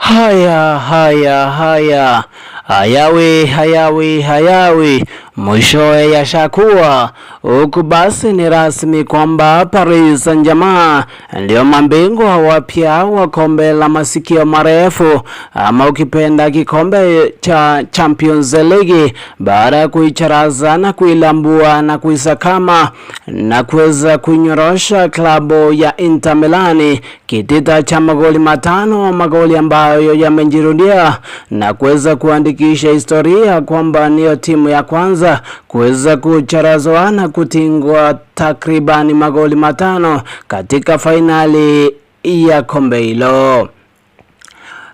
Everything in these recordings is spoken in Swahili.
Haya, haya, haya, hayawi, hayawi, hayawi, mwishowe yashakuwa huku. Basi ni rasmi kwamba Paris Saint-Germain ndio mabingwa wapya wa kombe la masikio marefu ama ukipenda kikombe cha Champions League baada ya kuicharaza na kuilambua na kuisakama na kuweza kuinyorosha klabu ya Inter Milani kitita cha magoli 5, magoli ambayo yamejirudia na kuweza kuandikisha historia kwamba niyo timu ya kwanza kuweza kucharazwa na kutingwa takribani magoli 5 katika fainali ya kombe hilo.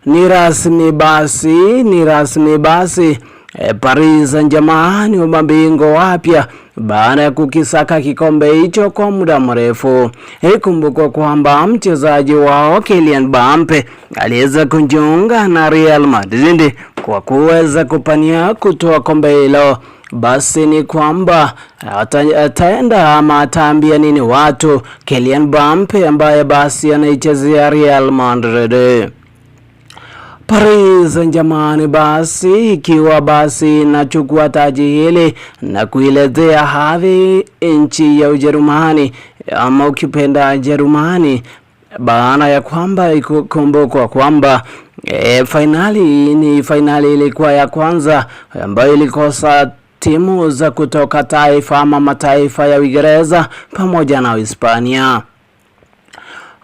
Ni rasmi basi, ni rasmi basi. Paris Saint-Germain ni mabingwa wapya baada ya kukisaka kikombe hicho kwa muda mrefu. Ikumbukwe kwamba mchezaji wao Kylian Mbappe aliweza kujiunga na Real Madrid kwa kuweza kupania kutoa kombe hilo. Basi ni kwamba ataenda ama ataambia nini watu Kylian Mbappe ambaye basi anaichezea Real Madrid. Paris Saint-Germain basi ikiwa basi nachukua taji hili na kuiletea hadhi nchi ya Ujerumani ama ukipenda Jerumani, baada ya kwamba ikumbukwa kwamba fainali ni fainali ilikuwa ya kwanza ambayo ilikosa timu za kutoka taifa ama mataifa ya Uingereza pamoja na Hispania.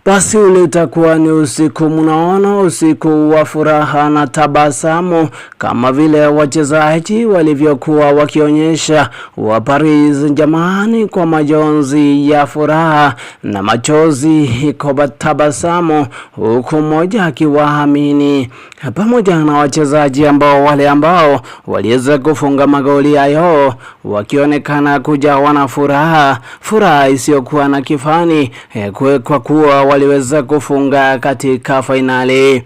Basi ule utakuwa ni usiku mnono, usiku wa furaha na tabasamu, kama vile wachezaji walivyokuwa wakionyesha wa Paris Saint-Germain kwa majonzi ya furaha na machozi kwa tabasamu, huku mmoja akiwaamini pamoja na wachezaji ambao wale ambao waliweza kufunga magoli hayo wakionekana kujawa na furaha, furaha isiyokuwa na kifani kwa kuwa waliweza kufunga katika fainali.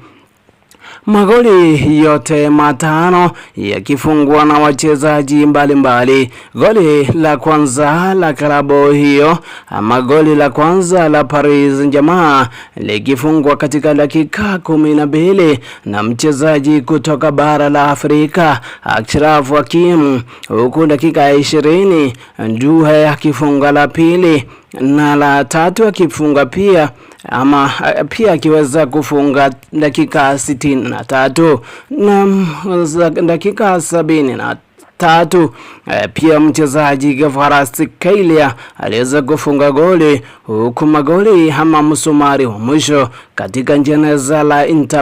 Magoli yote 5 yakifungwa na wachezaji mbalimbali. Goli la kwanza la klabu hiyo ama goli la kwanza la Paris Saint-Germain likifungwa katika dakika 12 na mchezaji kutoka bara la Afrika Achraf Hakimi, huku dakika 20 Nduhe akifunga la pili na la tatu akifunga pia ama pia akiweza kufunga dakika 63 na dakika 73. Pia mchezaji Kvaratskhelia aliweza kufunga goli, huku magoli ama msumari wa mwisho katika jeneza la Inter